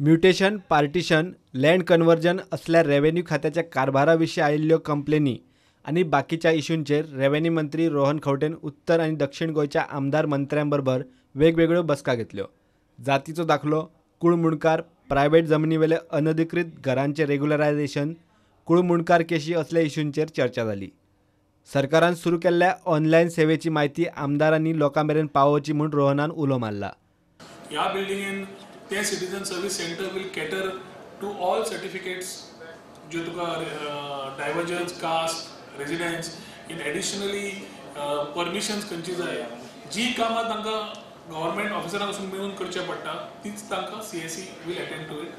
Mutation, partition, land conversion असल्या revenue खात्याच्या कारभारा विशीं आयिल्ल्यो कंप्लेनी आनी बाकीच्या इशूंचेर रेव्हेन्यू मंत्री रोहन खंवटेन उत्तर आनी दक्षिण गोंयच्या आमदार मंत्र्यां बरोबर वेगवेगळ्यो बसका घेतल्यो. जातीचो दाखलो, कुळमुणकार, प्रायव्हेट जमनीवेले अनधिकृत घरांचे रेग्युलरायझेशन, कुळमुणकार केशी असल्या इशूंचेर चर्चा जाली. सरकारान सुरू केल्ल्या ऑनलायन सेवेची म्हायती आमदारांनी लोकां मेरेन पावोवची म्हूण रोहनान उलो मारला. ह्या बिल्डिंगेन ते citizen service centre will cater to all certificates ज्यो तुका divergence, caste, residence, in additionally permissions खंयची जाय, जी कामां तांकां गव्हर्मेंट ऑफिसरां पासून मेळून करचें पडटा तीच तांकां CSC will attend to it.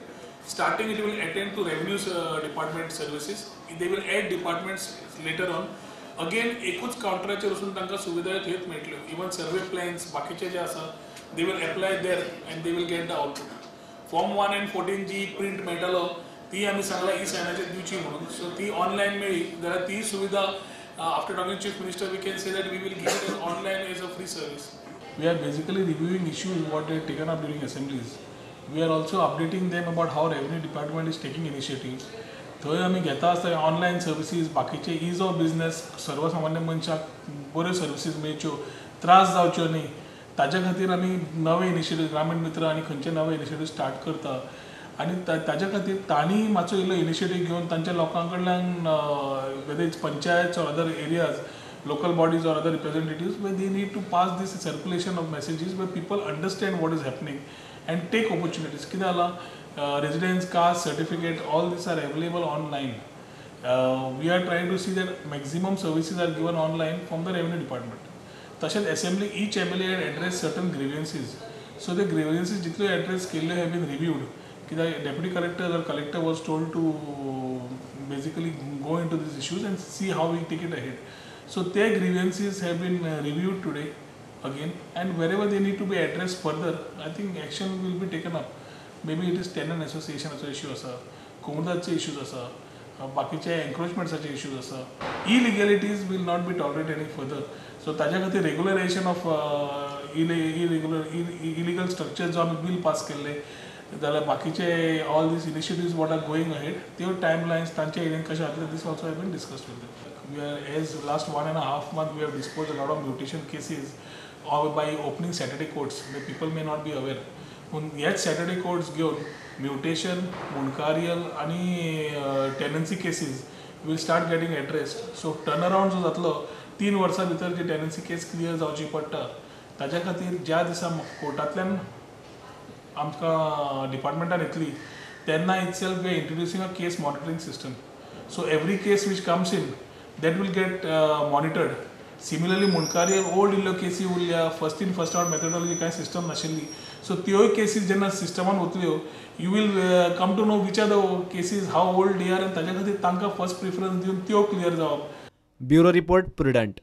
Starting it will attend to revenue department services, they will add departments later on. Again एकूच कावंटराचेर वचून तांकां सुविधा थंयच मेळटल्यो. इवन सर्वे प्लॅन्स बाकीचे जे आसा they will apply there and they will get the output. Form 1 and 14 G print मेळटलो ती आमी सांगला ई सायनाचेर दिवची म्हणून, सो ती ऑनलायन मेळ्ळी जाल्यार ती सुविधा after talking chief minister we can say that we will give it as online as a free service. We are basically reviewing issues what they taken up during assemblies. We are also updating them about how revenue department is taking initiatives. थंय आमी घेता आसतना online services, बाकीचे is of business, सर्वसामान्य मनशाक बऱ्यो services मेळच्यो, त्रास जावच्यो न्ही, ताज्या खातीर आमी नवे इनिशिएटीव ग्रामीण मित्र आनी खंयचे नवे इनिशिएटीव स्टार्ट करता आनी ताज्या खातीर तांणी मातसो इल्लो इनिशिएटीव घेवन तांच्या लोकां कडल्यान whether it's panchayat or other areas, local bodies or other representatives, where they need to pass this circulation of messages where people understand what is happening and take opportunities. कितें जालां, residence, caste certificate, all these are available online. We are trying to see that maximum services are given online from the revenue department. तशेंच assembly, each MLA had address certain grievances, so ते ग्रिव्हन्सीज जितल्यो address केल्ल्यो have been reviewed. कित्याक deputy collector or collector was told to basically go into these issues and see how we take it ahead. So ते grievances have been reviewed today again, and wherever they need to be addressed further, I think action will be taken up. Maybe it is tenant असोसिएशनाचो issue आसा, कोमुनिदादचे issues आसा, बाकीचे एन्क्रोचमेंट्साचे issues आसा. Illegalities will not be tolerate any further. So ताज्या खातीर regularisation of illegal structure जो आमी bill pass केल्ले जाल्यार बाकीचे all these initiatives what are going ahead त्यो टायम लायन्स तांचे एरियेन कशें जातले, this also have been discussed with them. We are as last 1.5 month we have dispose a lot of mutation cases by opening Saturday courts. People may not be aware, पूण हेच Saturday courts घेवन mutation, मुंडकारियल आनी tenancy cases will start getting addressed. So turn around जो जातलो 3 वर्सां भितर जी tenancy केस clear जावची पडटा, ताज्या खातीर ज्या दिसा कोर्टांतल्यान आमकां डिपार्टमेंटान येतली तेन्ना itself we are introducing a case monitoring system. So every case which comes in that will get monitored. Similarly मुंडकारियल old इल्ल्यो केसी उरल्या, first in first out methodology कांय सिस्टम नाशिल्ली, सो त्योय केसीस जेन्ना सिस्टमान वतल्यो you will come to know which are the cases, how old they are, आनी ताज्या खातीर तांकां फर्स्ट प्रिफरन्स दिवन त्यो क्लियर जावप. Bureau report, Prudent.